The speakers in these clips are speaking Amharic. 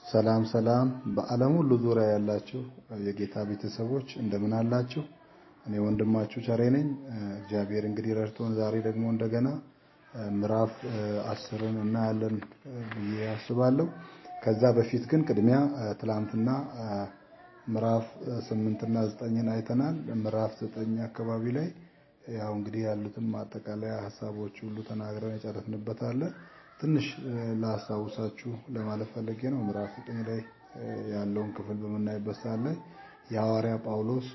ሰላም ሰላም በዓለም ሁሉ ዙሪያ ያላችሁ የጌታ ቤተሰቦች እንደምን አላችሁ? እኔ ወንድማችሁ ቸሬ ነኝ። እግዚአብሔር እንግዲህ ረድቶን ዛሬ ደግሞ እንደገና ምዕራፍ 10ን እናያለን ብዬ አስባለሁ። ከዛ በፊት ግን ቅድሚያ ትላንትና ምዕራፍ 8 እና 9ን አይተናል። ምዕራፍ 9 አካባቢ ላይ ያው እንግዲህ ያሉትን ማጠቃለያ ሀሳቦች ሁሉ ተናግረን የጨረስንበት አለ። ትንሽ ላስታውሳችሁ ለማለት ፈልጌ ነው። ምዕራፍ 9 ላይ ያለውን ክፍል በምናይበት ሰዓት ላይ የሐዋርያ ጳውሎስ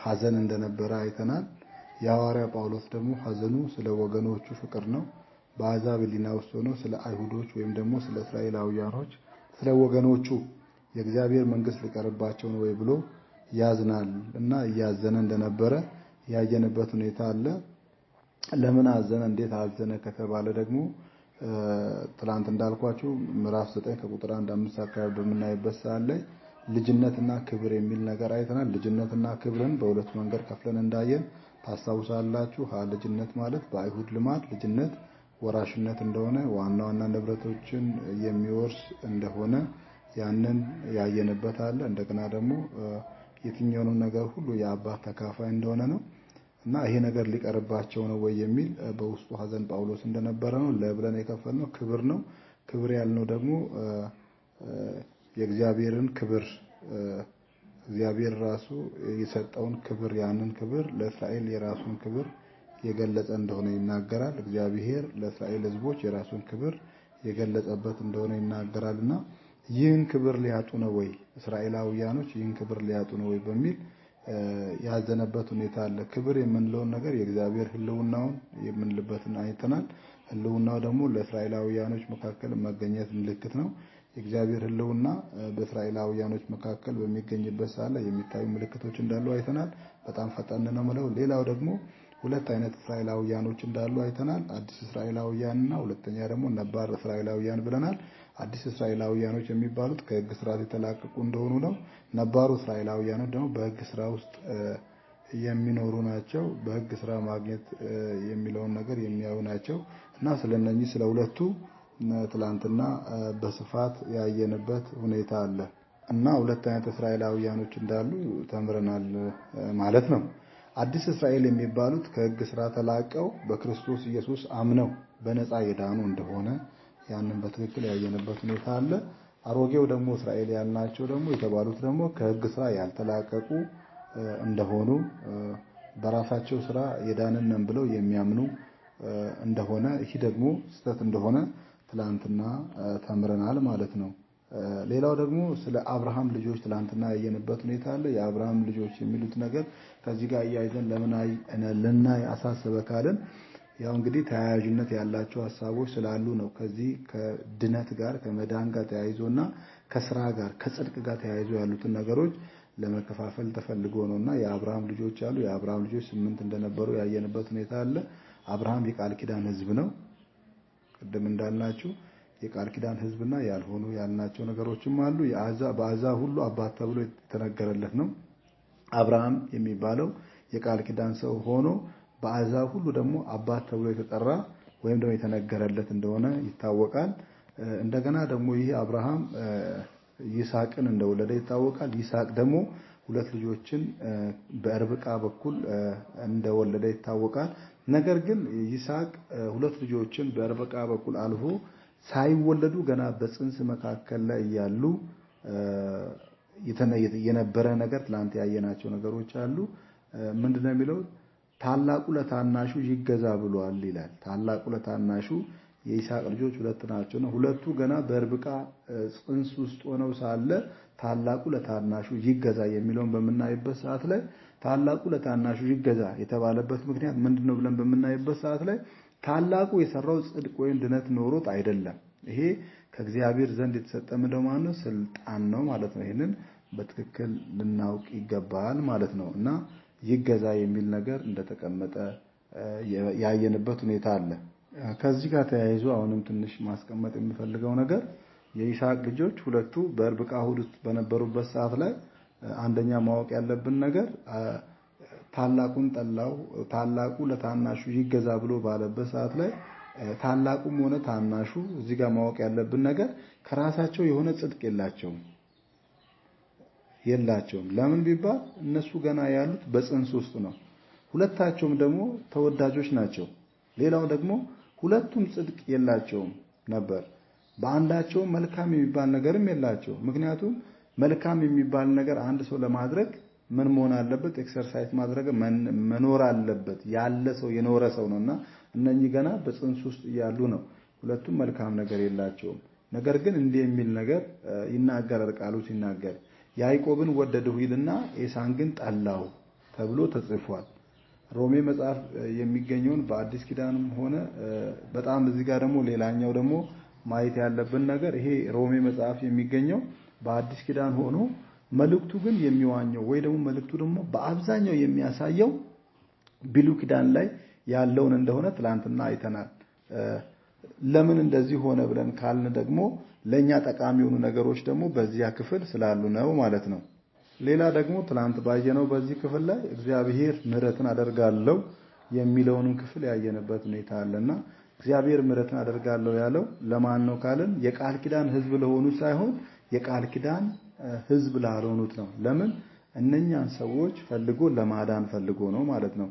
ሐዘን እንደነበረ አይተናል። የሐዋርያ ጳውሎስ ደግሞ ሐዘኑ ስለ ወገኖቹ ፍቅር ነው። በአሕዛብ ሕሊና ውስጥ ሆኖ ስለ አይሁዶች ወይም ደግሞ ስለ እስራኤላውያኖች ስለ ወገኖቹ የእግዚአብሔር መንግስት ሊቀርባቸው ነው ወይ ብሎ ያዝናል እና እያዘነ እንደነበረ ያየንበት ሁኔታ አለ። ለምን አዘነ፣ እንዴት አዘነ ከተባለ ደግሞ ትላንት እንዳልኳችሁ ምዕራፍ 9 ከቁጥር 1 5 አካባቢ በምናይበት ሰዓት ላይ ልጅነትና ክብር የሚል ነገር አይተናል። ልጅነትና ክብርን በሁለት መንገድ ከፍለን እንዳየን ታስታውሳላችሁ። ልጅነት ማለት በአይሁድ ልማድ ልጅነት ወራሽነት እንደሆነ፣ ዋና ዋና ንብረቶችን የሚወርስ እንደሆነ ያንን ያየንበት አለ። እንደገና ደግሞ የትኛውንም ነገር ሁሉ የአባት ተካፋይ እንደሆነ ነው። እና ይሄ ነገር ሊቀርባቸው ነው ወይ የሚል በውስጡ ሐዘን ጳውሎስ እንደነበረ ነው። ለብለን የከፈልነው ክብር ነው። ክብር ያልነው ደግሞ የእግዚአብሔርን ክብር እግዚአብሔር ራሱ የሰጠውን ክብር ያንን ክብር ለእስራኤል የራሱን ክብር የገለጸ እንደሆነ ይናገራል። እግዚአብሔር ለእስራኤል ሕዝቦች የራሱን ክብር የገለጸበት እንደሆነ ይናገራልና ይህን ክብር ሊያጡ ነው ወይ እስራኤላውያኖች ይህን ክብር ሊያጡ ነው ወይ በሚል ያዘነበት ሁኔታ አለ። ክብር የምንለውን ነገር የእግዚአብሔር ሕልውናውን የምንልበትን አይተናል። ሕልውናው ደግሞ ለእስራኤላውያኖች መካከል መገኘት ምልክት ነው። የእግዚአብሔር ሕልውና በእስራኤላውያኖች መካከል በሚገኝበት ሰዓት ላይ የሚታዩ ምልክቶች እንዳሉ አይተናል። በጣም ፈጠን ነው የምለው። ሌላው ደግሞ ሁለት አይነት እስራኤላውያኖች እንዳሉ አይተናል። አዲስ እስራኤላውያንና ሁለተኛ ደግሞ ነባር እስራኤላውያን ብለናል። አዲስ እስራኤላውያኖች የሚባሉት ከሕግ ስርዓት የተላቀቁ እንደሆኑ ነው። ነባሩ እስራኤላውያኖች ደግሞ በሕግ ስራ ውስጥ የሚኖሩ ናቸው። በሕግ ስራ ማግኘት የሚለውን ነገር የሚያዩ ናቸው። እና ስለነኚህ ስለ ሁለቱ ትላንትና በስፋት ያየንበት ሁኔታ አለ። እና ሁለት አይነት እስራኤላውያኖች እንዳሉ ተምረናል ማለት ነው። አዲስ እስራኤል የሚባሉት ከሕግ ስራ ተላቀው በክርስቶስ ኢየሱስ አምነው በነፃ የዳኑ እንደሆነ ያንን በትክክል ያየንበት ሁኔታ አለ። አሮጌው ደግሞ እስራኤል ያልናቸው ደግሞ የተባሉት ደግሞ ከሕግ ስራ ያልተላቀቁ እንደሆኑ በራሳቸው ስራ የዳንን ነን ብለው የሚያምኑ እንደሆነ ይህ ደግሞ ስህተት እንደሆነ ትላንትና ተምረናል ማለት ነው። ሌላው ደግሞ ስለ አብርሃም ልጆች ትላንትና ያየንበት ሁኔታ አለ። የአብርሃም ልጆች የሚሉት ነገር ከዚህ ጋር አያይዘን ለምን ልናይ አሳሰበ ካልን ያው እንግዲህ ተያያዥነት ያላቸው ሐሳቦች ስላሉ ነው። ከዚህ ከድነት ጋር ከመዳን ጋር ተያይዞና ከስራ ጋር ከጽድቅ ጋር ተያይዞ ያሉትን ነገሮች ለመከፋፈል ተፈልጎ ነውና የአብርሃም ልጆች አሉ። የአብርሃም ልጆች 8 እንደነበሩ ያየንበት ሁኔታ አለ። አብርሃም የቃል ኪዳን ሕዝብ ነው። ቅድም እንዳልናችሁ የቃል ኪዳን ሕዝብና ያልሆኑ ያልናቸው ነገሮችም አሉ። በአሕዛብ ሁሉ አባት ተብሎ የተነገረለት ነው። አብርሃም የሚባለው የቃል ኪዳን ሰው ሆኖ በአሕዛብ ሁሉ ደግሞ አባት ተብሎ የተጠራ ወይም ደግሞ የተነገረለት እንደሆነ ይታወቃል። እንደገና ደግሞ ይህ አብርሃም ይስሐቅን እንደወለደ ይታወቃል። ይስሐቅ ደግሞ ሁለት ልጆችን በርብቃ በኩል እንደወለደ ይታወቃል። ነገር ግን ይስሐቅ ሁለት ልጆችን በርብቃ በኩል አልፎ ሳይወለዱ ገና በጽንስ መካከል ላይ እያሉ የነበረ ነገር ትላንት ያየናቸው ነገሮች አሉ። ምንድነው የሚለው? ታላቁ ለታናሹ ይገዛ ብሏል ይላል። ታላቁ ለታናሹ የይስሐቅ ልጆች ሁለት ናቸው ነው። ሁለቱ ገና በርብቃ ጽንስ ውስጥ ሆነው ሳለ ታላቁ ለታናሹ ይገዛ የሚለውን በምናይበት ሰዓት ላይ ታላቁ ለታናሹ ይገዛ የተባለበት ምክንያት ምንድነው ብለን በምናይበት ሰዓት ላይ ታላቁ የሰራው ጽድቅ ወይም ድነት ኖሮት አይደለም። ይሄ ከእግዚአብሔር ዘንድ የተሰጠ ምንድነው ማለት ነው? ስልጣን ነው ማለት ነው። ይሄንን በትክክል ልናውቅ ይገባል ማለት ነው። እና ይገዛ የሚል ነገር እንደተቀመጠ ያየንበት ሁኔታ አለ። ከዚህ ጋር ተያይዞ አሁንም ትንሽ ማስቀመጥ የምፈልገው ነገር የይስሐቅ ልጆች ሁለቱ በርብቃ ሆድ ውስጥ በነበሩበት ሰዓት ላይ አንደኛ ማወቅ ያለብን ነገር ታላቁን ጠላው፣ ታላቁ ለታናሹ ይገዛ ብሎ ባለበት ሰዓት ላይ ታላቁም ሆነ ታናሹ እዚህ ጋር ማወቅ ያለብን ነገር ከራሳቸው የሆነ ጽድቅ የላቸውም። ለምን ቢባል እነሱ ገና ያሉት በጽንስ ውስጥ ነው። ሁለታቸውም ደግሞ ተወዳጆች ናቸው። ሌላው ደግሞ ሁለቱም ጽድቅ የላቸውም ነበር። በአንዳቸው መልካም የሚባል ነገርም የላቸው። ምክንያቱም መልካም የሚባል ነገር አንድ ሰው ለማድረግ ምን መሆን አለበት? exercise ማድረግ መኖር አለበት። ያለ ሰው የኖረ ሰው ነውና እነኚህ ገና በጽንስ ውስጥ ያሉ ነው። ሁለቱም መልካም ነገር የላቸውም። ነገር ግን እንዲህ የሚል ነገር ይናገራል ቃሉ ሲናገር ያዕቆብን ወደድሁ ይልና ኤሳን ግን ጠላሁ ተብሎ ተጽፏል። ሮሜ መጽሐፍ የሚገኘውን በአዲስ ኪዳንም ሆነ በጣም እዚህ ጋር ደግሞ ሌላኛው ደግሞ ማየት ያለብን ነገር ይሄ ሮሜ መጽሐፍ የሚገኘው በአዲስ ኪዳን ሆኖ መልእክቱ ግን የሚዋኘው ወይ ደግሞ መልእክቱ ደግሞ በአብዛኛው የሚያሳየው ብሉይ ኪዳን ላይ ያለውን እንደሆነ ትላንትና አይተናል። ለምን እንደዚህ ሆነ ብለን ካልን ደግሞ ለኛ ጠቃሚ የሆኑ ነገሮች ደግሞ በዚያ ክፍል ስላሉ ነው ማለት ነው። ሌላ ደግሞ ትላንት ባየነው በዚህ ክፍል ላይ እግዚአብሔር ምሕረትን አደርጋለሁ የሚለውንም ክፍል ያየንበት ሁኔታ አለና እግዚአብሔር ምሕረትን አደርጋለሁ ያለው ለማን ነው ካልን የቃል ኪዳን ሕዝብ ለሆኑ ሳይሆን የቃል ኪዳን ሕዝብ ላልሆኑት ነው። ለምን እነኛን ሰዎች ፈልጎ ለማዳን ፈልጎ ነው ማለት ነው።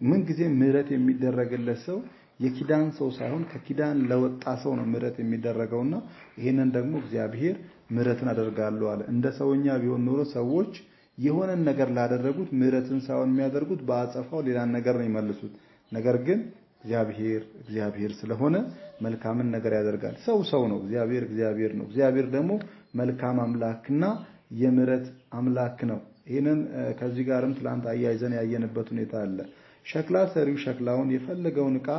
ምን ጊዜ ምሕረት የሚደረግለት ሰው የኪዳን ሰው ሳይሆን ከኪዳን ለወጣ ሰው ነው ምሕረት የሚደረገውና ይሄንን ደግሞ እግዚአብሔር ምሕረትን አደርጋለሁ አለ። እንደ ሰውኛ ቢሆን ኖሮ ሰዎች የሆነን ነገር ላደረጉት ምሕረትን ሳይሆን የሚያደርጉት በአጸፋው ሌላን ነገር ነው የሚመልሱት። ነገር ግን እግዚአብሔር እግዚአብሔር ስለሆነ መልካምን ነገር ያደርጋል። ሰው ሰው ነው፣ እግዚአብሔር እግዚአብሔር ነው። እግዚአብሔር ደግሞ መልካም አምላክና የምሕረት አምላክ ነው። ይሄንን ከዚህ ጋርም ትላንት አያይዘን ያየንበት ሁኔታ አለ። ሸክላ ሰሪው ሸክላውን የፈለገውን ዕቃ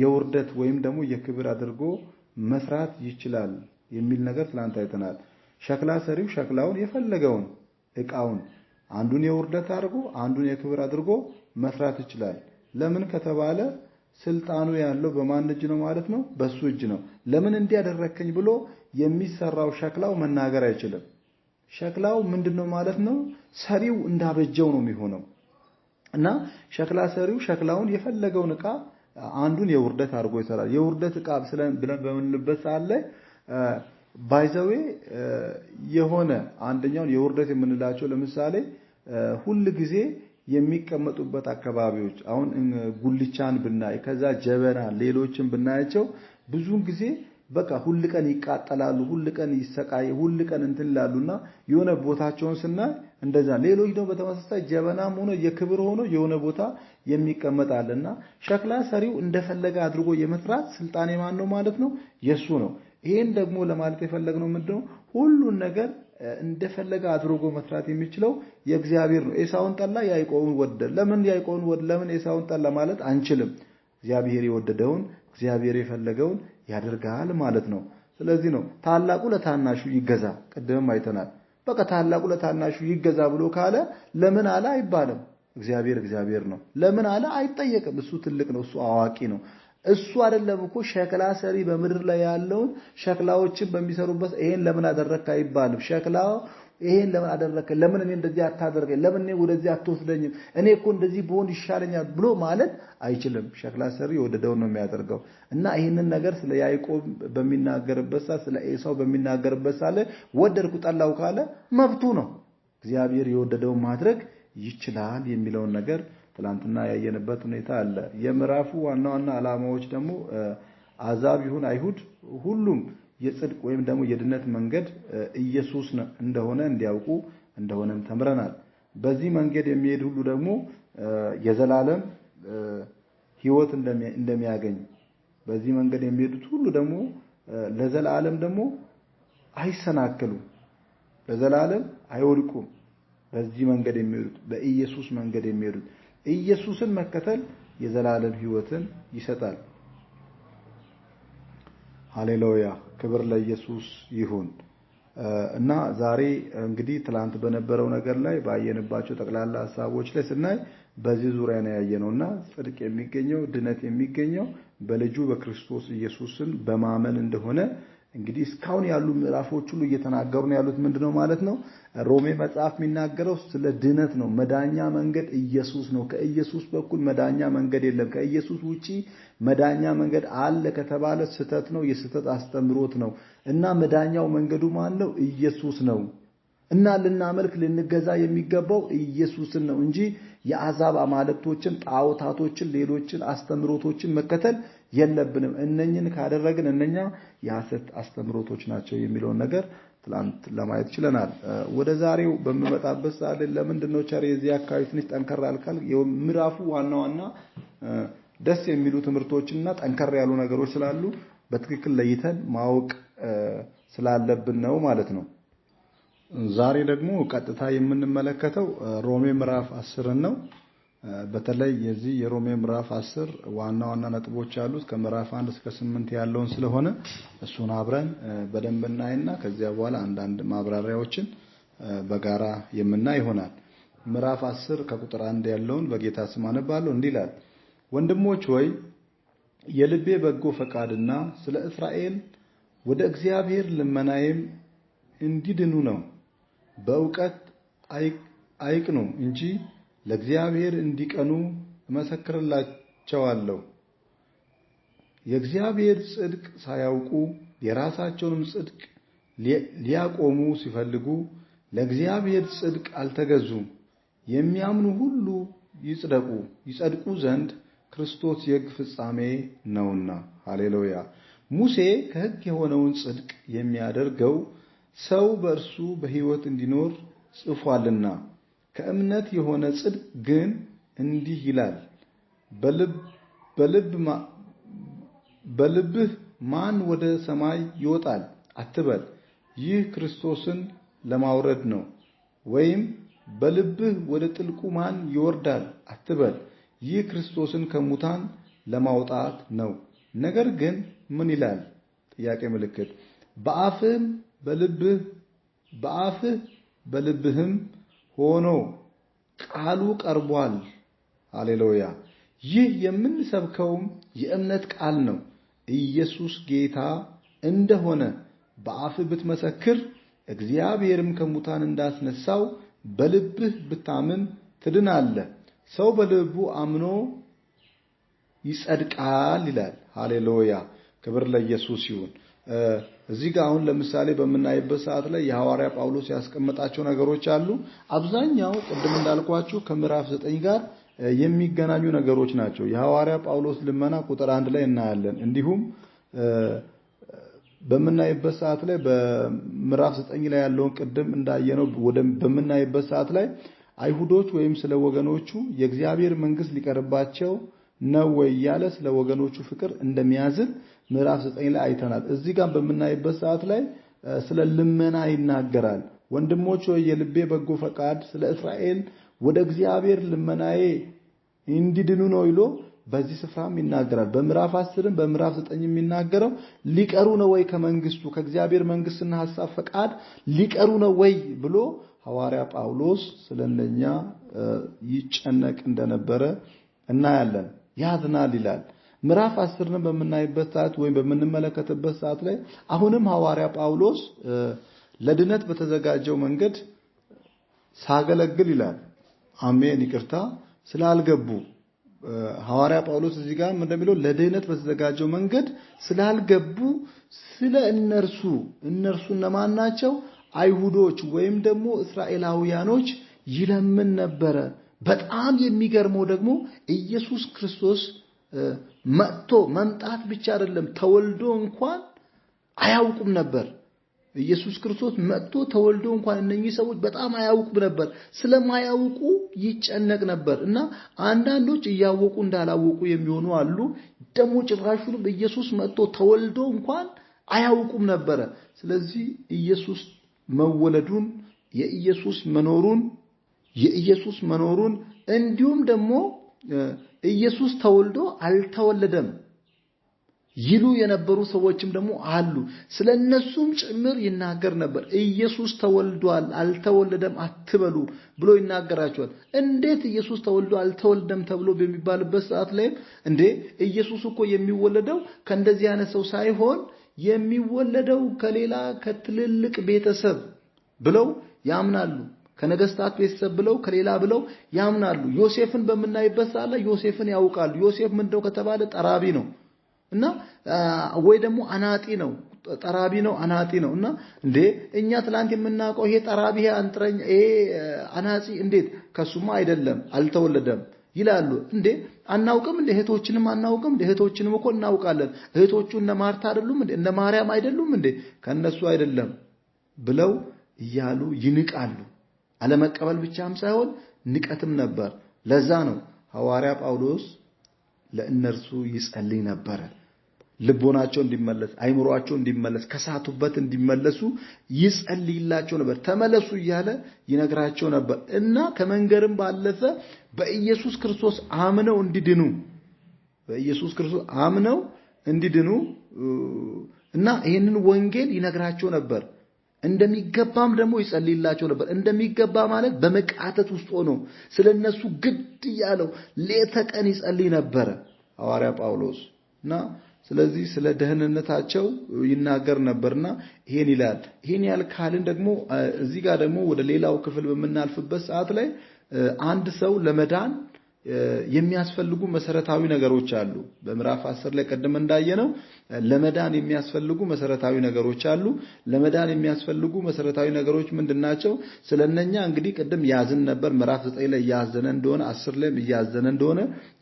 የውርደት ወይም ደግሞ የክብር አድርጎ መስራት ይችላል የሚል ነገር ትላንት አይተናል። ሸክላ ሰሪው ሸክላውን የፈለገውን ዕቃውን አንዱን የውርደት አድርጎ አንዱን የክብር አድርጎ መስራት ይችላል። ለምን ከተባለ ስልጣኑ ያለው በማን እጅ ነው ማለት ነው? በሱ እጅ ነው። ለምን እንዲያደረከኝ ብሎ የሚሰራው ሸክላው መናገር አይችልም። ሸክላው ምንድነው ማለት ነው? ሰሪው እንዳበጀው ነው የሚሆነው። እና ሸክላ ሰሪው ሸክላውን የፈለገውን ዕቃ አንዱን የውርደት አድርጎ ይሰራል። የውርደት ዕቃ ብለን በምንልበት ሰዓት ላይ ባይዘዌ የሆነ አንደኛውን የውርደት የምንላቸው ለምሳሌ ሁል ጊዜ የሚቀመጡበት አካባቢዎች አሁን ጉልቻን ብናይ ከዛ ጀበና ሌሎችን ብናያቸው ብዙን ጊዜ በቃ ሁል ቀን ይቃጠላሉ፣ ሁል ቀን ይሰቃይ፣ ሁል ቀን እንትን ይላሉና የሆነ ቦታቸውን ስናይ እንደዛ። ሌሎች ደግሞ በተመሳሳይ ጀበናም ሆኖ የክብር ሆኖ የሆነ ቦታ የሚቀመጥ አለና ሸክላ ሰሪው እንደፈለገ አድርጎ የመስራት ስልጣን የማን ነው ማለት ነው? የሱ ነው። ይሄን ደግሞ ለማለት የፈለግነው ምንድነው? ሁሉን ነገር እንደፈለገ አድርጎ መስራት የሚችለው የእግዚአብሔር ነው። ኤሳውን ጠላ፣ ያዕቆብን ወደደ። ለምን ያዕቆብን ወደደ፣ ለምን ኤሳውን ጠላ ማለት አንችልም። እግዚአብሔር የወደደውን እግዚአብሔር የፈለገውን ያደርጋል ማለት ነው። ስለዚህ ነው ታላቁ ለታናሹ ይገዛ፣ ቅድምም አይተናል። በቃ ታላቁ ለታናሹ ይገዛ ብሎ ካለ ለምን አለ አይባልም። እግዚአብሔር እግዚአብሔር ነው። ለምን አለ አይጠየቅም። እሱ ትልቅ ነው፣ እሱ አዋቂ ነው። እሱ አይደለም እኮ ሸክላ ሰሪ በምድር ላይ ያለውን ሸክላዎችን በሚሰሩበት ይሄን ለምን አደረክ አይባልም። ሸክላው ይሄን ለምን አደረክ፣ ለምን እኔ እንደዚህ አታደርገኝ፣ ለምን እኔ ወደዚህ አትወስደኝም፣ እኔ እኮ እንደዚህ ብሆን ይሻለኛል ብሎ ማለት አይችልም። ሸክላ ሰሪ የወደደውን ነው የሚያደርገው። እና ይሄንን ነገር ስለ ያዕቆብ በሚናገርበት ሰዓት፣ ስለ ኤሳው በሚናገርበት ሰዓት ወደድኩ ጠላው ካለ መብቱ ነው። እግዚአብሔር የወደደውን ማድረግ ይችላል የሚለውን ነገር ትላንትና ያየንበት ሁኔታ አለ። የምዕራፉ ዋና ዋና ዓላማዎች ደግሞ አሕዛብ ይሁን አይሁድ ሁሉም የጽድቅ ወይም ደግሞ የድነት መንገድ ኢየሱስ እንደሆነ እንዲያውቁ እንደሆነም ተምረናል። በዚህ መንገድ የሚሄድ ሁሉ ደግሞ የዘላለም ሕይወት እንደሚያገኝ፣ በዚህ መንገድ የሚሄዱት ሁሉ ደግሞ ለዘላለም ደግሞ አይሰናከሉም፣ ለዘላለም አይወድቁም። በዚህ መንገድ የሚሄዱት በኢየሱስ መንገድ የሚሄዱት ኢየሱስን መከተል የዘላለም ሕይወትን ይሰጣል። ሃሌሉያ፣ ክብር ለኢየሱስ ይሁን። እና ዛሬ እንግዲህ ትላንት በነበረው ነገር ላይ ባየንባቸው ጠቅላላ ሐሳቦች ላይ ስናይ በዚህ ዙሪያ ነው ያየነውና ጽድቅ የሚገኘው ድነት የሚገኘው በልጁ በክርስቶስ ኢየሱስን በማመን እንደሆነ እንግዲህ እስካሁን ያሉ ምዕራፎች ሁሉ እየተናገሩ ነው ያሉት ምንድነው ማለት ነው? ሮሜ መጽሐፍ የሚናገረው ስለ ድነት ነው። መዳኛ መንገድ ኢየሱስ ነው። ከኢየሱስ በኩል መዳኛ መንገድ የለም። ከኢየሱስ ውጪ መዳኛ መንገድ አለ ከተባለ ስህተት ነው፣ የስህተት አስተምሮት ነው። እና መዳኛው መንገዱ ማን ነው? ኢየሱስ ነው። እና ልናመልክ ልንገዛ የሚገባው ኢየሱስን ነው እንጂ የአሕዛብ አማልክቶችን፣ ጣዖታቶችን፣ ሌሎችን አስተምሮቶችን መከተል የለብንም። እነኝን ካደረግን እነኛ የሐሰት አስተምሮቶች ናቸው የሚለውን ነገር ትላንት ለማየት ችለናል። ወደ ዛሬው በምመጣበት ሰዓት ለምንድን ነው ቸር የዚህ አካባቢ ትንሽ ጠንከር አልካል? የምዕራፉ ዋና ዋና ደስ የሚሉ ትምህርቶችና ጠንከር ያሉ ነገሮች ስላሉ በትክክል ለይተን ማወቅ ስላለብን ነው ማለት ነው። ዛሬ ደግሞ ቀጥታ የምንመለከተው ሮሜ ምዕራፍ 10 ነው። በተለይ የዚህ የሮሜ ምዕራፍ 10 ዋና ዋና ነጥቦች ያሉት ከምዕራፍ 1 እስከ 8 ያለውን ስለሆነ እሱን አብረን በደንብ እናይና ከዚያ በኋላ አንዳንድ ማብራሪያዎችን በጋራ የምናይ ይሆናል። ምዕራፍ 10 ከቁጥር 1 ያለውን በጌታ ስም አነባለሁ። እንዲህ ይላል: ወንድሞች ሆይ፣ የልቤ በጎ ፈቃድና ስለ እስራኤል ወደ እግዚአብሔር ልመናዬም እንዲድኑ ነው። በእውቀት አይቅኑ እንጂ ለእግዚአብሔር እንዲቀኑ እመሰክርላቸዋለሁ። የእግዚአብሔር ጽድቅ ሳያውቁ የራሳቸውንም ጽድቅ ሊያቆሙ ሲፈልጉ ለእግዚአብሔር ጽድቅ አልተገዙም። የሚያምኑ ሁሉ ይጸድቁ ዘንድ ክርስቶስ የሕግ ፍጻሜ ነውና። ሃሌሉያ። ሙሴ ከሕግ የሆነውን ጽድቅ የሚያደርገው ሰው በእርሱ በሕይወት እንዲኖር ጽፏልና፣ ከእምነት የሆነ ጽድቅ ግን እንዲህ ይላል: በልብህ ማን ወደ ሰማይ ይወጣል አትበል፣ ይህ ክርስቶስን ለማውረድ ነው። ወይም በልብህ ወደ ጥልቁ ማን ይወርዳል አትበል፣ ይህ ክርስቶስን ከሙታን ለማውጣት ነው። ነገር ግን ምን ይላል? ጥያቄ ምልክት። በአፍህ በልብህም ሆኖ ቃሉ ቀርቧል። ሃሌሉያ። ይህ የምንሰብከውም የእምነት ቃል ነው። ኢየሱስ ጌታ እንደሆነ በአፍህ ብትመሰክር፣ እግዚአብሔርም ከሙታን እንዳስነሳው በልብህ ብታምን ትድናለህ። ሰው በልቡ አምኖ ይጸድቃል ይላል። ሃሌሉያ። ክብር ለኢየሱስ ይሁን። እዚህ ጋር አሁን ለምሳሌ በምናይበት ሰዓት ላይ የሐዋርያ ጳውሎስ ያስቀመጣቸው ነገሮች አሉ። አብዛኛው ቅድም እንዳልኳችሁ ከምዕራፍ 9 ጋር የሚገናኙ ነገሮች ናቸው። የሐዋርያ ጳውሎስ ልመና ቁጥር 1 ላይ እናያለን። እንዲሁም በምናይበት ሰዓት ላይ በምዕራፍ 9 ላይ ያለውን ቅድም እንዳየነው በምናይበት ሰዓት ላይ አይሁዶች ወይም ስለ ወገኖቹ የእግዚአብሔር መንግስት ሊቀርባቸው ነው ወይ ያለ ስለ ወገኖቹ ፍቅር እንደሚያዝን ምዕራፍ 9 ላይ አይተናል። እዚህ ጋር በምናይበት ሰዓት ላይ ስለ ልመና ይናገራል። ወንድሞች ሆይ፣ የልቤ በጎ ፈቃድ ስለ እስራኤል ወደ እግዚአብሔር ልመናዬ እንዲድኑ ነው ይሎ በዚህ ስፍራም ይናገራል። በምዕራፍ 10ም በምዕራፍ 9 የሚናገረው ሊቀሩ ነው ወይ ከመንግስቱ ከእግዚአብሔር መንግስትና ሐሳብ ፈቃድ ሊቀሩ ነው ወይ ብሎ ሐዋርያ ጳውሎስ ስለነኛ ይጨነቅ እንደነበረ እናያለን። ያዝናል ይላል። ምዕራፍ 10ን በምናይበት ሰዓት ወይም በምንመለከትበት ሰዓት ላይ አሁንም ሐዋርያ ጳውሎስ ለድነት በተዘጋጀው መንገድ ሳገለግል ይላል። አሜን። ይቅርታ ስላልገቡ ሐዋርያ ጳውሎስ እዚህ ጋር እንደሚለው ለድነት በተዘጋጀው መንገድ ስላልገቡ ስለ እነርሱ፣ እነርሱ እነማን ናቸው? አይሁዶች ወይም ደግሞ እስራኤላውያኖች ይለምን ነበረ። በጣም የሚገርመው ደግሞ ኢየሱስ ክርስቶስ መጥቶ መምጣት ብቻ አይደለም፣ ተወልዶ እንኳን አያውቁም ነበር። ኢየሱስ ክርስቶስ መጥቶ ተወልዶ እንኳን እነኚህ ሰዎች በጣም አያውቁም ነበር። ስለማያውቁ ይጨነቅ ነበር። እና አንዳንዶች እያወቁ እንዳላወቁ የሚሆኑ አሉ። ደግሞ ጭራሹንም ኢየሱስ መጥቶ ተወልዶ እንኳን አያውቁም ነበር። ስለዚህ ኢየሱስ መወለዱን፣ የኢየሱስ መኖሩን እንዲሁም ደግሞ ኢየሱስ ተወልዶ አልተወለደም ይሉ የነበሩ ሰዎችም ደግሞ አሉ። ስለነሱም ጭምር ይናገር ነበር። ኢየሱስ ተወልዷል አልተወለደም አትበሉ ብሎ ይናገራቸዋል። እንዴት ኢየሱስ ተወልዶ አልተወለደም ተብሎ በሚባልበት ሰዓት ላይ እንዴ ኢየሱስ እኮ የሚወለደው ከእንደዚህ አይነት ሰው ሳይሆን የሚወለደው ከሌላ ከትልልቅ ቤተሰብ ብለው ያምናሉ። ከነገስታት ቤተሰብ ብለው ከሌላ ብለው ያምናሉ። ዮሴፍን በምናይበት ሰዓት ላይ ዮሴፍን ያውቃሉ። ዮሴፍ ምንድነው ከተባለ ጠራቢ ነው እና ወይ ደግሞ አናጢ ነው። ጠራቢ ነው፣ አናጢ ነው። እና እንዴ እኛ ትላንት የምናውቀው ይሄ ጠራቢ፣ ይሄ አንጥረኛ፣ ይሄ አናጺ እንዴት ከሱማ አይደለም አልተወለደም ይላሉ። እንዴ አናውቅም እንዴ? እህቶችንም አናውቅም እንዴ? እህቶችንም እኮ እናውቃለን። እህቶቹ እነ ማርታ አይደሉም እንዴ? እነ ማርያም አይደሉም እንዴ? ከነሱ አይደለም ብለው እያሉ ይንቃሉ። አለመቀበል ብቻም ሳይሆን ንቀትም ነበር። ለዛ ነው ሐዋርያ ጳውሎስ ለእነርሱ ይጸልይ ነበረ። ልቦናቸው እንዲመለስ፣ አይምሯቸው እንዲመለስ፣ ከሳቱበት እንዲመለሱ ይጸልይላቸው ነበር። ተመለሱ እያለ ይነግራቸው ነበር። እና ከመንገርም ባለፈ በኢየሱስ ክርስቶስ አምነው እንዲድኑ፣ በኢየሱስ ክርስቶስ አምነው እንዲድኑ እና ይሄንን ወንጌል ይነግራቸው ነበር። እንደሚገባም ደግሞ ይጸልይላቸው ነበር። እንደሚገባ ማለት በመቃተት ውስጥ ሆኖ ስለነሱ ግድ እያለው ሌት ተቀን ይጸልይ ነበር ሐዋርያ ጳውሎስ። እና ስለዚህ ስለ ደህንነታቸው ይናገር ነበርና ይሄን ይላል። ይሄን ያህል ካልን ደግሞ እዚህ ጋር ደግሞ ወደ ሌላው ክፍል በምናልፍበት ሰዓት ላይ አንድ ሰው ለመዳን የሚያስፈልጉ መሰረታዊ ነገሮች አሉ። በምዕራፍ 10 ላይ ቀደም እንዳየነው ለመዳን የሚያስፈልጉ መሰረታዊ ነገሮች አሉ። ለመዳን የሚያስፈልጉ መሰረታዊ ነገሮች ምንድናቸው? ስለነኛ እንግዲህ ቅድም ያዝን ነበር። ምዕራፍ 9 ላይ ያዘነ እንደሆነ 10 ላይም እያዘነ እንደሆነ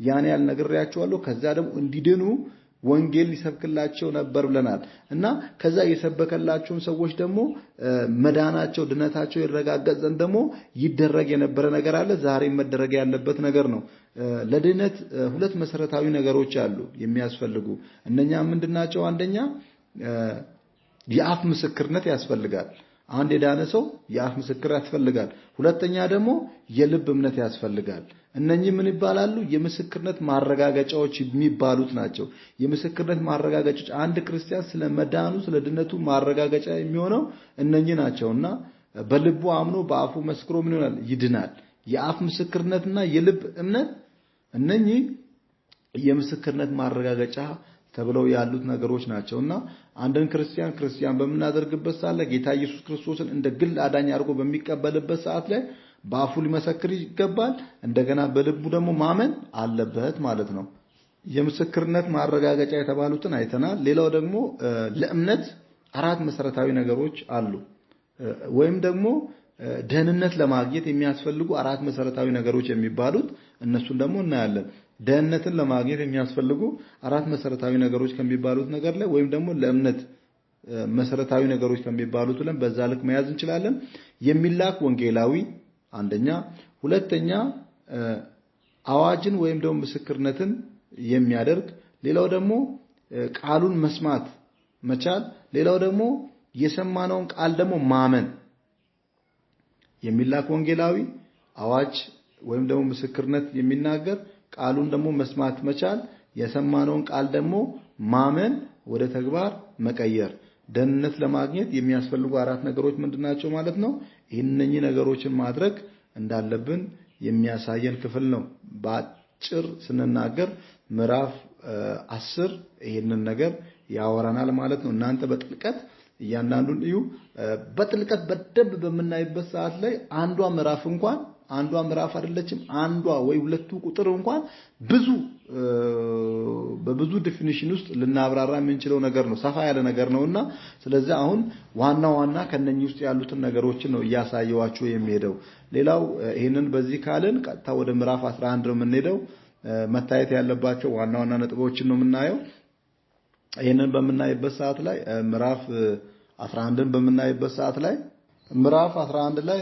ያን ያህል ነግሬያቸዋለሁ። ከዛ ደግሞ እንዲድኑ ወንጌል ሊሰብክላቸው ነበር ብለናል። እና ከዛ የሰበከላቸውን ሰዎች ደግሞ መዳናቸው ድነታቸው ይረጋገጥ ዘንድ ደግሞ ይደረግ የነበረ ነገር አለ። ዛሬ መደረግ ያለበት ነገር ነው። ለድነት ሁለት መሰረታዊ ነገሮች አሉ የሚያስፈልጉ። እነኛ ምንድናቸው? አንደኛ የአፍ ምስክርነት ያስፈልጋል። አንድ የዳነ ሰው የአፍ ምስክር ያስፈልጋል። ሁለተኛ ደግሞ የልብ እምነት ያስፈልጋል። እነኚህ ምን ይባላሉ? የምስክርነት ማረጋገጫዎች የሚባሉት ናቸው። የምስክርነት ማረጋገጫዎች አንድ ክርስቲያን ስለ መዳኑ ስለ ድነቱ ማረጋገጫ የሚሆነው እነኚህ ናቸውና በልቡ አምኖ በአፉ መስክሮ ምን ይሆናል? ይድናል። የአፍ ምስክርነትና የልብ እምነት እነኚህ የምስክርነት ማረጋገጫ ተብለው ያሉት ነገሮች ናቸውና አንድን ክርስቲያን ክርስቲያን በምናደርግበት ሰዓት ላይ ጌታ ኢየሱስ ክርስቶስን እንደ ግል አዳኝ አድርጎ በሚቀበልበት ሰዓት ላይ በአፉ ሊመሰክር ይገባል። እንደገና በልቡ ደግሞ ማመን አለበት ማለት ነው። የምስክርነት ማረጋገጫ የተባሉትን አይተናል። ሌላው ደግሞ ለእምነት አራት መሰረታዊ ነገሮች አሉ። ወይም ደግሞ ደህንነት ለማግኘት የሚያስፈልጉ አራት መሰረታዊ ነገሮች የሚባሉት እነሱን ደግሞ እናያለን። ደህንነትን ለማግኘት የሚያስፈልጉ አራት መሰረታዊ ነገሮች ከሚባሉት ነገር ላይ ወይም ደግሞ ለእምነት መሰረታዊ ነገሮች ከሚባሉት ለን በዛ ልክ መያዝ እንችላለን። የሚላክ ወንጌላዊ አንደኛ፣ ሁለተኛ አዋጅን ወይም ደግሞ ምስክርነትን የሚያደርግ፣ ሌላው ደግሞ ቃሉን መስማት መቻል፣ ሌላው ደግሞ የሰማነውን ቃል ደግሞ ማመን። የሚላክ ወንጌላዊ፣ አዋጅ ወይም ደግሞ ምስክርነት የሚናገር፣ ቃሉን ደግሞ መስማት መቻል፣ የሰማነውን ቃል ደግሞ ማመን፣ ወደ ተግባር መቀየር። ደህንነት ለማግኘት የሚያስፈልጉ አራት ነገሮች ምንድናቸው ማለት ነው? እነኚህ ነገሮችን ማድረግ እንዳለብን የሚያሳየን ክፍል ነው። በአጭር ስንናገር ምዕራፍ 10 ይሄንን ነገር ያወራናል ማለት ነው። እናንተ በጥልቀት እያንዳንዱን እዩ። በጥልቀት በደንብ በምናይበት ሰዓት ላይ አንዷ ምዕራፍ እንኳን አንዷ ምዕራፍ አይደለችም፣ አንዷ ወይ ሁለቱ ቁጥር እንኳን ብዙ በብዙ definition ውስጥ ልናብራራ የምንችለው ነገር ነው። ሰፋ ያለ ነገር ነውና ስለዚህ አሁን ዋና ዋና ከነኚህ ውስጥ ያሉትን ነገሮችን ነው እያሳየዋችሁ የሚሄደው። ሌላው ይሄንን በዚህ ካልን ቀጥታ ወደ ምዕራፍ 11 ነው የምንሄደው። መታየት ያለባቸው ዋና ዋና ነጥቦችን ነው የምናየው። ይሄንን በምናይበት ሰዓት ላይ ምዕራፍ 11ን በምናይበት ሰዓት ላይ ምዕራፍ 11 ላይ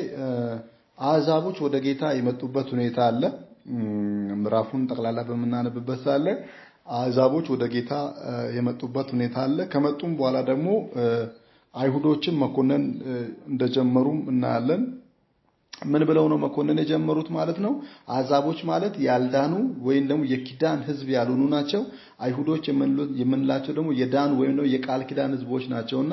አሕዛቦች ወደ ጌታ የመጡበት ሁኔታ አለ። ምዕራፉን ጠቅላላ በምናነብበት ሰዓት ላይ አሕዛቦች ወደ ጌታ የመጡበት ሁኔታ አለ። ከመጡም በኋላ ደግሞ አይሁዶችን መኮነን እንደጀመሩም እናያለን። ምን ብለው ነው መኮነን የጀመሩት ማለት ነው? አሕዛቦች ማለት ያልዳኑ ወይም ደግሞ የኪዳን ሕዝብ ያልሆኑ ናቸው። አይሁዶች የምንላቸው ደግሞ የዳኑ ወይም ደግሞ የቃል ኪዳን ሕዝቦች ናቸውና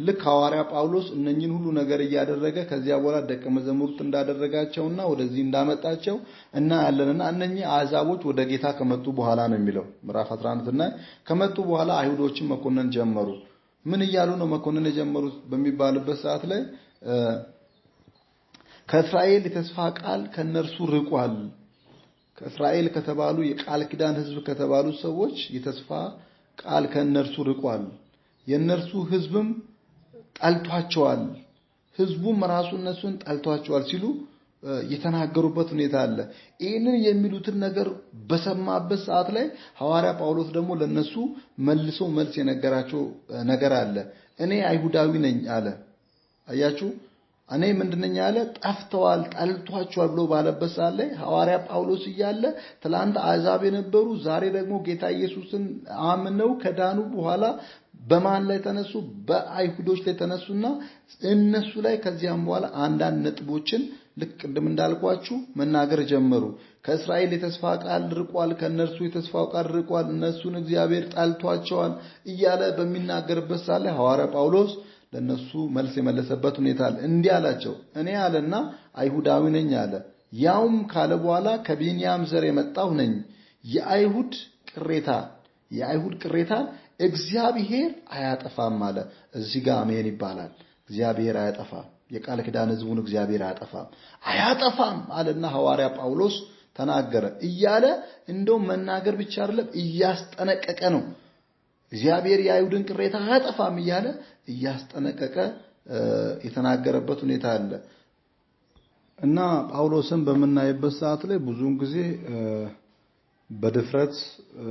ልክ ሐዋርያ ጳውሎስ እነኚህን ሁሉ ነገር እያደረገ ከዚያ በኋላ ደቀ መዛሙርት እንዳደረጋቸውና ወደዚህ እንዳመጣቸው እናያለንና እነኚህ አሕዛቦች ወደ ጌታ ከመጡ በኋላ ነው የሚለው ምዕራፍ 11 እና ከመጡ በኋላ አይሁዶችን መኮነን ጀመሩ። ምን እያሉ ነው መኮንን የጀመሩት በሚባልበት ሰዓት ላይ ከእስራኤል የተስፋ ቃል ከነርሱ ርቋል። ከእስራኤል ከተባሉ የቃል ኪዳን ሕዝብ ከተባሉ ሰዎች የተስፋ ቃል ከነርሱ ርቋል። የነርሱ ሕዝብም ጠልቷቸዋል። ሕዝቡም ራሱ እነሱን ጠልቷቸዋል ሲሉ የተናገሩበት ሁኔታ አለ። ይህንን የሚሉትን ነገር በሰማበት ሰዓት ላይ ሐዋርያ ጳውሎስ ደግሞ ለነሱ መልሶ መልስ የነገራቸው ነገር አለ። እኔ አይሁዳዊ ነኝ አለ። አያችሁ፣ እኔ ምንድነኝ አለ? ጠፍተዋል፣ ጠልቷቸዋል ብሎ ባለበት ሰዓት ላይ ሐዋርያ ጳውሎስ እያለ ትላንት አሕዛብ የነበሩ ዛሬ ደግሞ ጌታ ኢየሱስን አምነው ከዳኑ በኋላ በማን ላይ ተነሱ? በአይሁዶች ላይ ተነሱና እነሱ ላይ ከዚያም በኋላ አንዳንድ ነጥቦችን ልክ ቅድም እንዳልኳችሁ መናገር ጀመሩ። ከእስራኤል የተስፋ ቃል ርቋል፣ ከነርሱ የተስፋ ቃል ርቋል፣ እነሱን እግዚአብሔር ጠልቷቸዋል እያለ በሚናገርበት ሰዓት ላይ ሐዋርያ ጳውሎስ ለነሱ መልስ የመለሰበት ሁኔታ አለ። እንዲህ አላቸው፣ እኔ አለና አይሁዳዊ ነኝ አለ። ያውም ካለ በኋላ ከቢንያም ዘር የመጣሁ ነኝ። የአይሁድ ቅሬታ እግዚአብሔር አያጠፋም አለ። እዚህ ጋር አሜን ይባላል። እግዚአብሔር አያጠፋም። የቃል ኪዳን ሕዝቡን እግዚአብሔር አያጠፋም አያጠፋም አለና ሐዋርያ ጳውሎስ ተናገረ። እያለ እንደው መናገር ብቻ አይደለም እያስጠነቀቀ ነው። እግዚአብሔር የአይሁድን ቅሬታ አያጠፋም እያለ እያስጠነቀቀ የተናገረበት ሁኔታ አለ። እና ጳውሎስን በምናይበት ሰዓት ላይ ብዙውን ጊዜ በድፍረት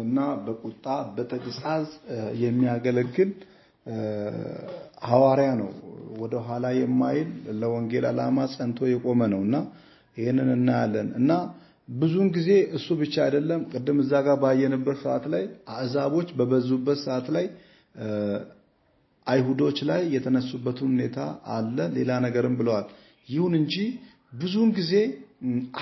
እና በቁጣ በተግሳጽ የሚያገለግል ሐዋርያ ነው። ወደ ኋላ የማይል ለወንጌል ዓላማ ጸንቶ የቆመ ነውና ይሄንን እናያለን። እና ብዙውን ጊዜ እሱ ብቻ አይደለም። ቅድም እዛ ጋር ባየንበት ሰዓት ላይ አሕዛቦች በበዙበት ሰዓት ላይ አይሁዶች ላይ የተነሱበት ሁኔታ አለ። ሌላ ነገርም ብለዋል። ይሁን እንጂ ብዙውን ጊዜ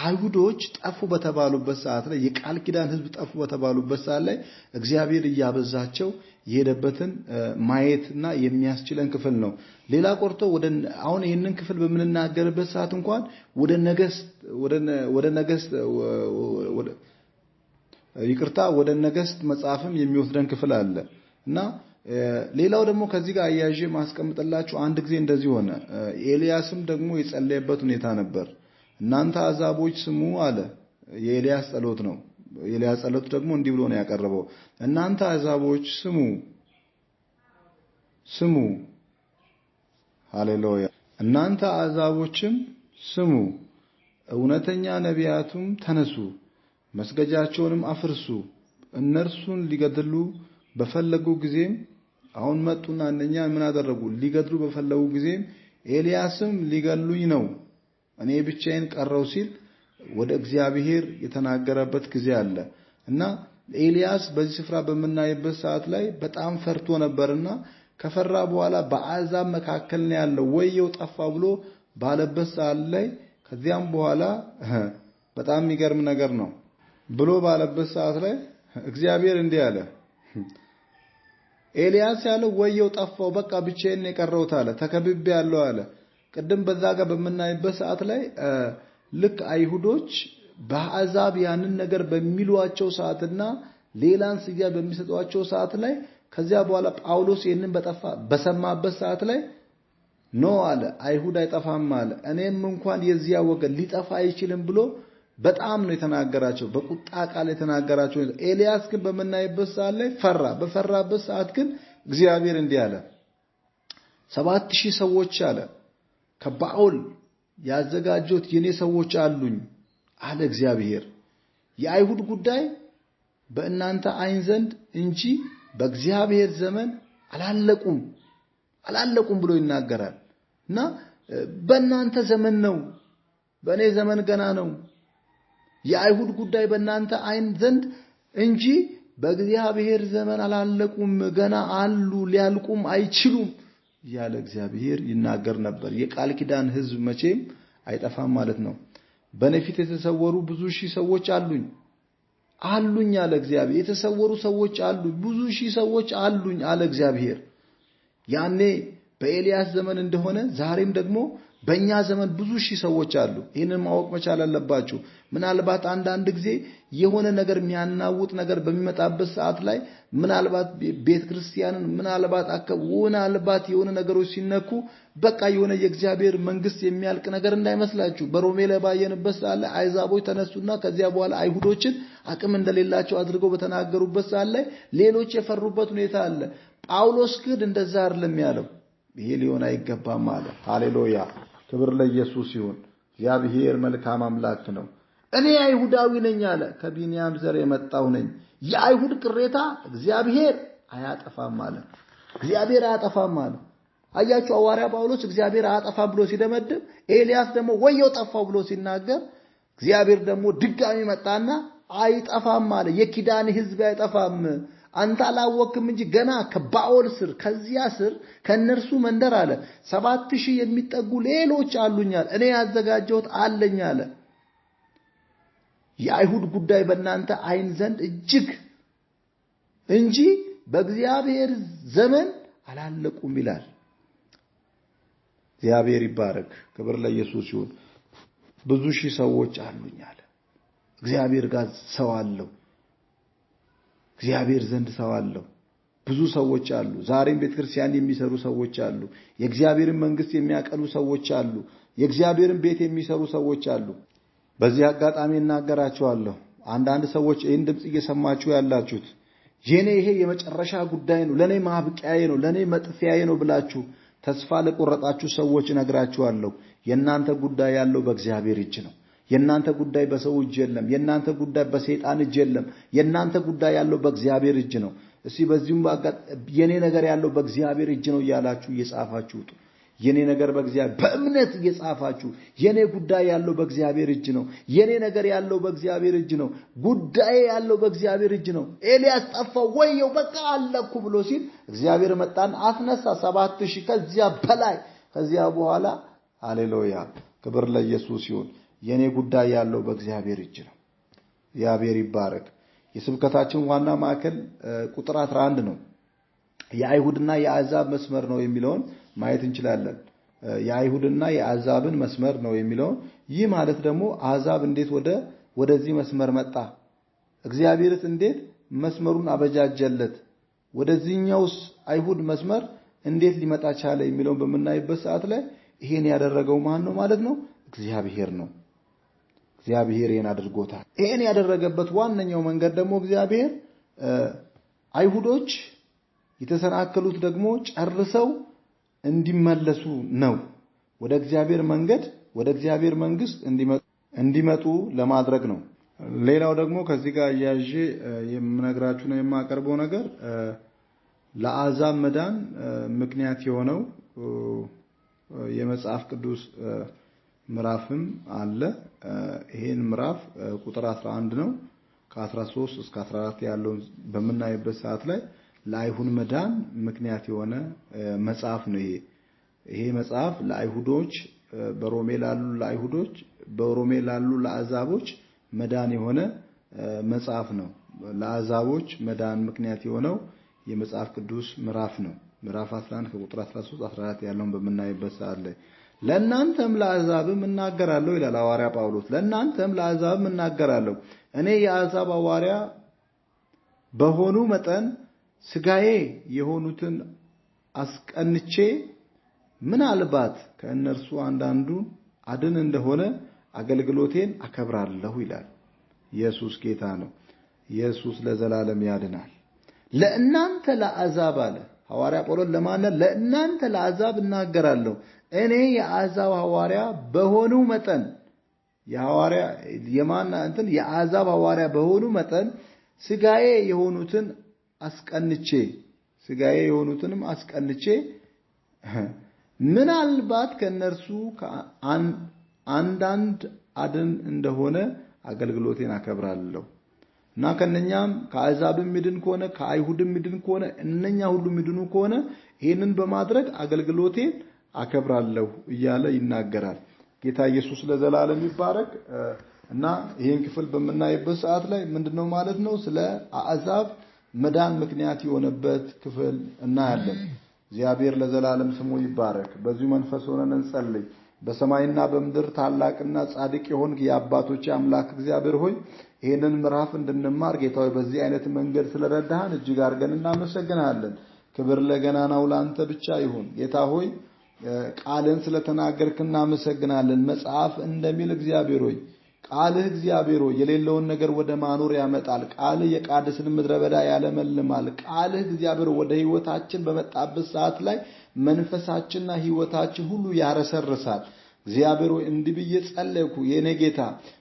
አይሁዶች ጠፉ በተባሉበት ሰዓት ላይ የቃል ኪዳን ሕዝብ ጠፉ በተባሉበት ሰዓት ላይ እግዚአብሔር እያበዛቸው የሄደበትን ማየትና የሚያስችለን ክፍል ነው። ሌላ ቆርጦ ወደ አሁን ይሄንን ክፍል በምንናገርበት ሰዓት እንኳን ወደ ነገስት ወደ ነገስት ወደ ይቅርታ ወደ ነገስት መጽሐፍም የሚወስደን ክፍል አለ። እና ሌላው ደግሞ ከዚህ ጋር አያይዤ ማስቀምጥላችሁ አንድ ጊዜ እንደዚህ ሆነ። ኤልያስም ደግሞ የጸለየበት ሁኔታ ነበር። እናንተ አሕዛቦች ስሙ አለ። የኤልያስ ጸሎት ነው። ኤልያስ ጸሎት ደግሞ እንዲህ ብሎ ነው ያቀረበው። እናንተ አሕዛቦች ስሙ ስሙ፣ ሃሌሉያ። እናንተ አሕዛቦችም ስሙ፣ እውነተኛ ነቢያቱም ተነሱ፣ መስገጃቸውንም አፍርሱ። እነርሱን ሊገድሉ በፈለጉ ጊዜም አሁን መጡና እነኛ ምን አደረጉ? ሊገድሉ በፈለጉ ጊዜም ኤልያስም ሊገሉኝ ነው፣ እኔ ብቻዬን ቀረው ሲል ወደ እግዚአብሔር የተናገረበት ጊዜ አለ። እና ኤልያስ በዚህ ስፍራ በምናይበት ሰዓት ላይ በጣም ፈርቶ ነበርና ከፈራ በኋላ በአሕዛብ መካከል ነው ያለው፣ ወየው ጠፋ ብሎ ባለበት ሰዓት ላይ ከዚያም በኋላ በጣም የሚገርም ነገር ነው ብሎ ባለበት ሰዓት ላይ እግዚአብሔር እንዲህ አለ። ኤልያስ ያለው ወየው ጠፋው፣ በቃ ብቻዬን ነው የቀረሁት አለ፣ ተከብቤ ያለው አለ። ቅድም በዛ ጋር በምናይበት ሰዓት ላይ ልክ አይሁዶች በአሕዛብ ያንን ነገር በሚሏቸው ሰዓትና ሌላን ስያ በሚሰጧቸው ሰዓት ላይ ከዚያ በኋላ ጳውሎስ ይህንን በጠፋ በሰማበት ሰዓት ላይ no አለ፣ አይሁድ አይጠፋም አለ። እኔም እንኳን የዚያ ወገን ሊጠፋ አይችልም ብሎ በጣም ነው የተናገራቸው፣ በቁጣ ቃል የተናገራቸው። ኤልያስ ግን በምናይበት ሰዓት ላይ ፈራ። በፈራበት ሰዓት ግን እግዚአብሔር እንዲህ አለ፣ 7000 ሰዎች አለ ከባኦል ያዘጋጀሁት የኔ ሰዎች አሉኝ አለ እግዚአብሔር። የአይሁድ ጉዳይ በእናንተ አይን ዘንድ እንጂ በእግዚአብሔር ዘመን አላለቁም አላለቁም ብሎ ይናገራል። እና በእናንተ ዘመን ነው፣ በእኔ ዘመን ገና ነው። የአይሁድ ጉዳይ በእናንተ አይን ዘንድ እንጂ በእግዚአብሔር ዘመን አላለቁም፣ ገና አሉ፣ ሊያልቁም አይችሉም ያለ እግዚአብሔር ይናገር ነበር። የቃል ኪዳን ሕዝብ መቼም አይጠፋም ማለት ነው። በእኔ ፊት የተሰወሩ ብዙ ሺህ ሰዎች አሉኝ አሉኝ አለ እግዚአብሔር። የተሰወሩ ሰዎች አሉኝ፣ ብዙ ሺህ ሰዎች አሉኝ አለ እግዚአብሔር። ያኔ በኤልያስ ዘመን እንደሆነ ዛሬም ደግሞ በእኛ ዘመን ብዙ ሺህ ሰዎች አሉ። ይህንን ማወቅ መቻል አለባችሁ። ምናልባት አንዳንድ ጊዜ የሆነ ነገር የሚያናውጥ ነገር በሚመጣበት ሰዓት ላይ ምናልባት ቤተ ክርስቲያንን ምናልባት ምናልባት የሆነ ነገሮች ሲነኩ በቃ የሆነ የእግዚአብሔር መንግስት የሚያልቅ ነገር እንዳይመስላችሁ። በሮሜ ላይ ባየንበት ሰዓት ላይ አሕዛቦች ተነሱና ከዚያ በኋላ አይሁዶችን አቅም እንደሌላቸው አድርገው በተናገሩበት ሰዓት ላይ ሌሎች የፈሩበት ሁኔታ አለ። ጳውሎስ ግን እንደዛ አይደለም ያለው። ይሄ ሊሆን አይገባም አለ። ሃሌሉያ፣ ክብር ለኢየሱስ ይሁን። እግዚአብሔር መልካም አምላክ ነው። እኔ አይሁዳዊ ነኝ አለ፣ ከቢንያም ዘር የመጣሁ ነኝ። የአይሁድ ቅሬታ እግዚአብሔር አያጠፋም አለ። እግዚአብሔር አያጠፋም አለ። አያችሁ፣ ሐዋርያ ጳውሎስ እግዚአብሔር አያጠፋም ብሎ ሲደመድም፣ ኤልያስ ደግሞ ወየው ጠፋው ብሎ ሲናገር፣ እግዚአብሔር ደግሞ ድጋሚ መጣና አይጠፋም አለ። የኪዳን ሕዝብ አይጠፋም። አንተ አላወቅም እንጂ ገና ከባኦል ስር ከዚያ ስር ከነርሱ መንደር አለ 7000 የሚጠጉ ሌሎች አሉኛል፣ እኔ ያዘጋጀሁት አለኝ አለ። የአይሁድ ጉዳይ በእናንተ አይን ዘንድ እጅግ እንጂ በእግዚአብሔር ዘመን አላለቁም ይላል። እግዚአብሔር ይባረክ። ክብር ለኢየሱስ ይሁን። ብዙ ሺህ ሰዎች አሉኝ አለ። እግዚአብሔር ጋር ሰው አለው። እግዚአብሔር ዘንድ ሰው አለው። ብዙ ሰዎች አሉ። ዛሬም ቤተክርስቲያን የሚሰሩ ሰዎች አሉ። የእግዚአብሔርን መንግስት የሚያቀሉ ሰዎች አሉ። የእግዚአብሔርን ቤት የሚሰሩ ሰዎች አሉ። በዚህ አጋጣሚ እናገራቸዋለሁ። አንዳንድ ሰዎች ይህን ድምፅ እየሰማችሁ ያላችሁት የኔ ይሄ የመጨረሻ ጉዳይ ነው፣ ለኔ ማብቂያዬ ነው፣ ለኔ መጥፊያዬ ነው ብላችሁ ተስፋ ለቆረጣችሁ ሰዎች እነግራችኋለሁ። የእናንተ ጉዳይ ያለው በእግዚአብሔር እጅ ነው። የእናንተ ጉዳይ በሰው እጅ የለም። የእናንተ ጉዳይ በሰይጣን እጅ የለም። የእናንተ ጉዳይ ያለው በእግዚአብሔር እጅ ነው። እስቲ በዚሁም የኔ ነገር ያለው በእግዚአብሔር እጅ ነው እያላችሁ እየጻፋችሁ ውጡ። የኔ ነገር በእግዚአብሔር በእምነት እየጻፋችሁ የኔ ጉዳይ ያለው በእግዚአብሔር እጅ ነው። የኔ ነገር ያለው በእግዚአብሔር እጅ ነው። ጉዳዬ ያለው በእግዚአብሔር እጅ ነው። ኤልያስ ጠፋው ወየው በቃ አለኩ ብሎ ሲል እግዚአብሔር መጣን አስነሳ 7000 ከዚያ በላይ። ከዚያ በኋላ ሃሌሉያ፣ ክብር ለኢየሱስ ይሁን። የኔ ጉዳይ ያለው በእግዚአብሔር እጅ ነው። እግዚአብሔር ይባረክ። የስብከታችን ዋና ማዕከል ቁጥር 11 ነው። የአይሁድና የአሕዛብ መስመር ነው የሚለውን ማየት እንችላለን። የአይሁድና የአሕዛብን መስመር ነው የሚለውን። ይህ ማለት ደግሞ አሕዛብ እንዴት ወደዚህ መስመር መጣ? እግዚአብሔርስ እንዴት መስመሩን አበጃጀለት? ወደዚህኛውስ አይሁድ መስመር እንዴት ሊመጣ ቻለ የሚለውን በምናይበት ሰዓት ላይ ይሄን ያደረገው ማን ነው ማለት ነው? እግዚአብሔር ነው። እግዚአብሔር ይሄን አድርጎታል። ይሄን ያደረገበት ዋነኛው መንገድ ደግሞ እግዚአብሔር አይሁዶች የተሰናከሉት ደግሞ ጨርሰው እንዲመለሱ ነው። ወደ እግዚአብሔር መንገድ ወደ እግዚአብሔር መንግስት እንዲመጡ ለማድረግ ነው። ሌላው ደግሞ ከዚህ ጋር አያይዤ የምነግራችሁ ነው የማቀርበው ነገር ለአሕዛብ መዳን ምክንያት የሆነው የመጽሐፍ ቅዱስ ምዕራፍም አለ። ይሄን ምዕራፍ ቁጥር 11 ነው። ከ13 እስከ 14 ያለውን በምናይበት ሰዓት ላይ ለአይሁድ መዳን ምክንያት የሆነ መጽሐፍ ነው። ይሄ መጽሐፍ ለአይሁዶች በሮሜ ላሉ ለአይሁዶች በሮሜ ላሉ ለአሕዛቦች መዳን የሆነ መጽሐፍ ነው። ለአሕዛቦች መዳን ምክንያት የሆነው የመጽሐፍ ቅዱስ ምዕራፍ ነው። ምዕራፍ 11 ከቁጥር 13 14 ያለውን በምናይበት ሰዓት ላይ ለእናንተም ለአሕዛብም እናገራለሁ ይላል ሐዋርያ ጳውሎስ። ለእናንተም ለአሕዛብም እናገራለሁ እኔ የአሕዛብ ሐዋርያ በሆኑ መጠን ስጋዬ የሆኑትን አስቀንቼ ምናልባት ከእነርሱ አንዳንዱ አድን እንደሆነ አገልግሎቴን አከብራለሁ ይላል። ኢየሱስ ጌታ ነው። ኢየሱስ ለዘላለም ያድናል። ለእናንተ ለአሕዛብ አለ ሐዋርያ ጳውሎስ። ለማን? ለእናንተ ለአሕዛብ እናገራለሁ እኔ የአሕዛብ ሐዋርያ በሆኑ መጠን የሐዋርያ የማን እንትን የአሕዛብ ሐዋርያ በሆኑ መጠን ስጋዬ የሆኑትን አስቀንቼ ስጋዬ የሆኑትንም አስቀንቼ ምናልባት ከነርሱ አንዳንድ አድን እንደሆነ አገልግሎቴን አከብራለሁ። እና ከነኛም ከአሕዛብም ሚድን ከሆነ ከአይሁድም ሚድን ከሆነ እነኛ ሁሉ ሚድኑ ከሆነ ይሄንን በማድረግ አገልግሎቴን አከብራለሁ እያለ ይናገራል። ጌታ ኢየሱስ ለዘላለም ይባረክ። እና ይሄን ክፍል በምናይበት ሰዓት ላይ ምንድነው ማለት ነው ስለ አሕዛብ መዳን ምክንያት የሆነበት ክፍል እናያለን። እግዚአብሔር ለዘላለም ስሙ ይባረክ። በዚሁ መንፈስ ሆነን እንጸልይ። በሰማይና በምድር ታላቅና ጻድቅ የሆንክ የአባቶቼ አምላክ እግዚአብሔር ሆይ፣ ይህንን ምዕራፍ እንድንማር ጌታ ሆይ በዚህ አይነት መንገድ ስለረዳህን እጅግ አድርገን እናመሰግናለን። ክብር ለገናናው ለአንተ ብቻ ይሁን። ጌታ ሆይ፣ ቃልን ስለተናገርክ እናመሰግናለን። መጽሐፍ እንደሚል እግዚአብሔር ሆይ፣ ቃልህ እግዚአብሔር ሆይ የሌለውን ነገር ወደ ማኖር ያመጣል። ቃልህ የቃዴስን ምድረ በዳ ያለመልማል። ቃልህ እግዚአብሔር ወደ ሕይወታችን በመጣበት ሰዓት ላይ መንፈሳችንና ሕይወታችን ሁሉ ያረሰርሳል። እግዚአብሔር ሆይ፣ እንዲህ ብዬ ጸለይኩ። የኔ ጌታ፣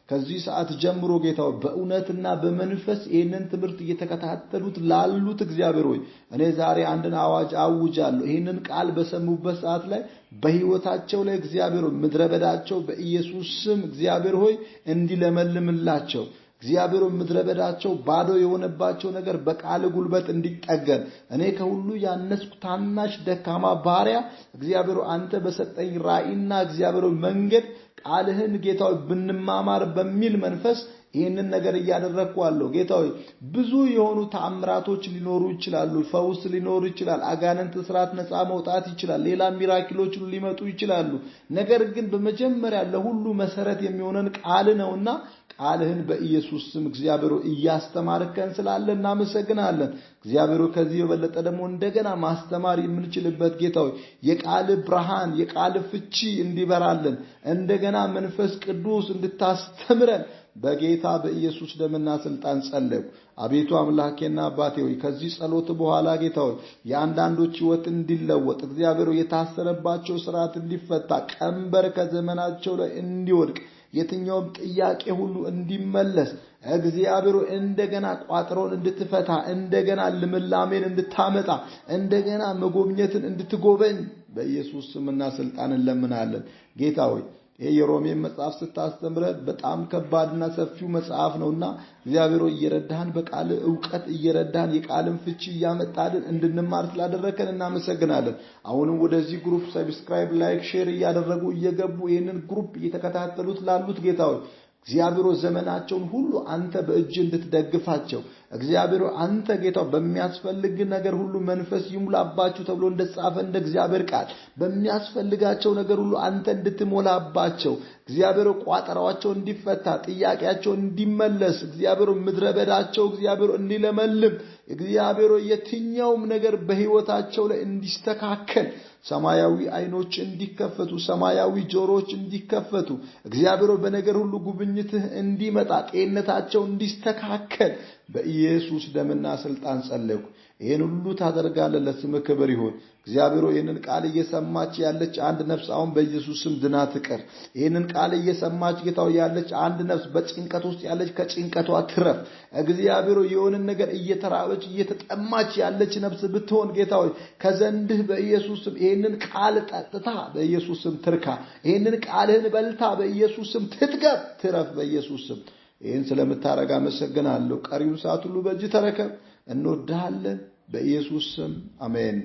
ከዚህ ሰዓት ጀምሮ ጌታ ሆይ በእውነትና በመንፈስ ይህንን ትምህርት እየተከታተሉት ላሉት እግዚአብሔር ሆይ እኔ ዛሬ አንድን አዋጅ አውጃለሁ። ይህንን ቃል በሰሙበት ሰዓት ላይ በሕይወታቸው ላይ እግዚአብሔር ሆይ ምድረ በዳቸው በኢየሱስ ስም እግዚአብሔር ሆይ እንዲለመልምላቸው፣ እግዚአብሔር ምድረ በዳቸው ባዶ የሆነባቸው ነገር በቃል ጉልበት እንዲጠገን፣ እኔ ከሁሉ ያነስኩ ታናሽ ደካማ ባሪያ እግዚአብሔር አንተ በሰጠኝ ራእይና እግዚአብሔር መንገድ ቃልህን ጌታ ሆይ ብንማማር በሚል መንፈስ ይህንን ነገር እያደረግኩ አለሁ። ጌታ ሆይ፣ ብዙ የሆኑ ተአምራቶች ሊኖሩ ይችላሉ። ፈውስ ሊኖር ይችላል። አጋንንት እስራት ነፃ መውጣት ይችላል። ሌላ miracle ኦች ሊመጡ ይችላሉ። ነገር ግን በመጀመሪያ ለሁሉ መሰረት የሚሆነን ቃል ነውና ቃልህን በኢየሱስ ስም እግዚአብሔር እያስተማርከን ስላለ እናመሰግናለን። እግዚአብሔር፣ ከዚህ የበለጠ ደግሞ እንደገና ማስተማር የምንችልበት ጌታ ሆይ የቃል ብርሃን የቃል ፍቺ እንዲበራልን፣ እንደገና መንፈስ ቅዱስ እንድታስተምረን በጌታ በኢየሱስ ደምና ስልጣን ጸለይኩ። አቤቱ አምላኬና አባቴ ሆይ፣ ከዚህ ጸሎት በኋላ ጌታ ሆይ የአንዳንዶች ሕይወት እንዲለወጥ፣ እግዚአብሔር የታሰረባቸው ስርዓት እንዲፈታ፣ ቀንበር ከዘመናቸው ላይ እንዲወድቅ፣ የትኛውም ጥያቄ ሁሉ እንዲመለስ፣ እግዚአብሔር እንደገና ቋጥሮን እንድትፈታ፣ እንደገና ልምላሜን እንድታመጣ፣ እንደገና መጎብኘትን እንድትጎበኝ በኢየሱስ ስምና ስልጣን እንለምናለን። ጌታ ሆይ፣ ይሄ የሮሜ መጽሐፍ ስታስተምረን በጣም ከባድና ሰፊው መጽሐፍ ነውና እግዚአብሔር ሆይ እየረዳህን፣ በቃል እውቀት እየረዳህን፣ የቃልን ፍቺ እያመጣልን እንድንማር ስላደረከን እናመሰግናለን። አሁንም ወደዚህ group subscribe፣ like፣ share እያደረጉ እየገቡ ይህንን group እየተከታተሉት ላሉት ጌታ ሆይ እግዚአብሔር ዘመናቸውን ሁሉ አንተ በእጅ እንድትደግፋቸው፣ እግዚአብሔር አንተ ጌታ በሚያስፈልግ ነገር ሁሉ መንፈስ ይሙላባችሁ ተብሎ እንደተጻፈ እንደ እግዚአብሔር ቃል በሚያስፈልጋቸው ነገር ሁሉ አንተ እንድትሞላባቸው፣ እግዚአብሔር ቋጠሯቸው እንዲፈታ፣ ጥያቄያቸው እንዲመለስ፣ እግዚአብሔር ምድረ በዳቸው እግዚአብሔር እንዲለመልም፣ እግዚአብሔር የትኛውም ነገር በሕይወታቸው ላይ እንዲስተካከል፣ ሰማያዊ አይኖች እንዲከፈቱ፣ ሰማያዊ ጆሮዎች እንዲከፈቱ፣ እግዚአብሔር በነገር ሁሉ ጉብኝትህ እንዲመጣ፣ ጤንነታቸው እንዲስተካከል በኢየሱስ ደምና ስልጣን ጸለይኩ። ይህን ሁሉ ታደርጋለህ፣ ለስምህ ክብር ይሁን። እግዚአብሔር፣ ይህንን ቃል እየሰማች ያለች አንድ ነፍስ አሁን በኢየሱስ ስም ድና ትቅር። ይህንን ቃል እየሰማች ጌታው ያለች አንድ ነፍስ በጭንቀት ውስጥ ያለች ከጭንቀቷ ትረፍ። እግዚአብሔር፣ የሆንን ነገር እየተራበች እየተጠማች ያለች ነፍስ ብትሆን ጌታ ሆይ ከዘንድህ በኢየሱስ ስም ይህንን ቃል ጠጥታ በኢየሱስ ስም ትርካ። ይህንን ቃልህን በልታ በኢየሱስ ስም ትጥገብ፣ ትረፍ በኢየሱስ ስም። ይህን ስለምታረግ አመሰግናለሁ። ቀሪውን ሰዓት ሁሉ በእጅ ተረከብ። እንወድሃለን። በኢየሱስ ስም አሜን።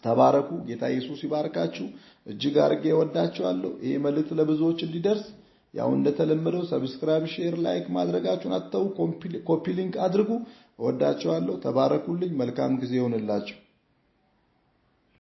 ተባረኩ። ጌታ ኢየሱስ ይባርካችሁ። እጅግ አድርጌ እወዳችኋለሁ። ይሄ መልእክት ለብዙዎች እንዲደርስ ያው እንደተለመደው subscribe፣ share፣ like ማድረጋችሁን አትተው። Copy link አድርጉ። እወዳችኋለሁ። ተባረኩልኝ። መልካም ጊዜ ይሆንላችሁ።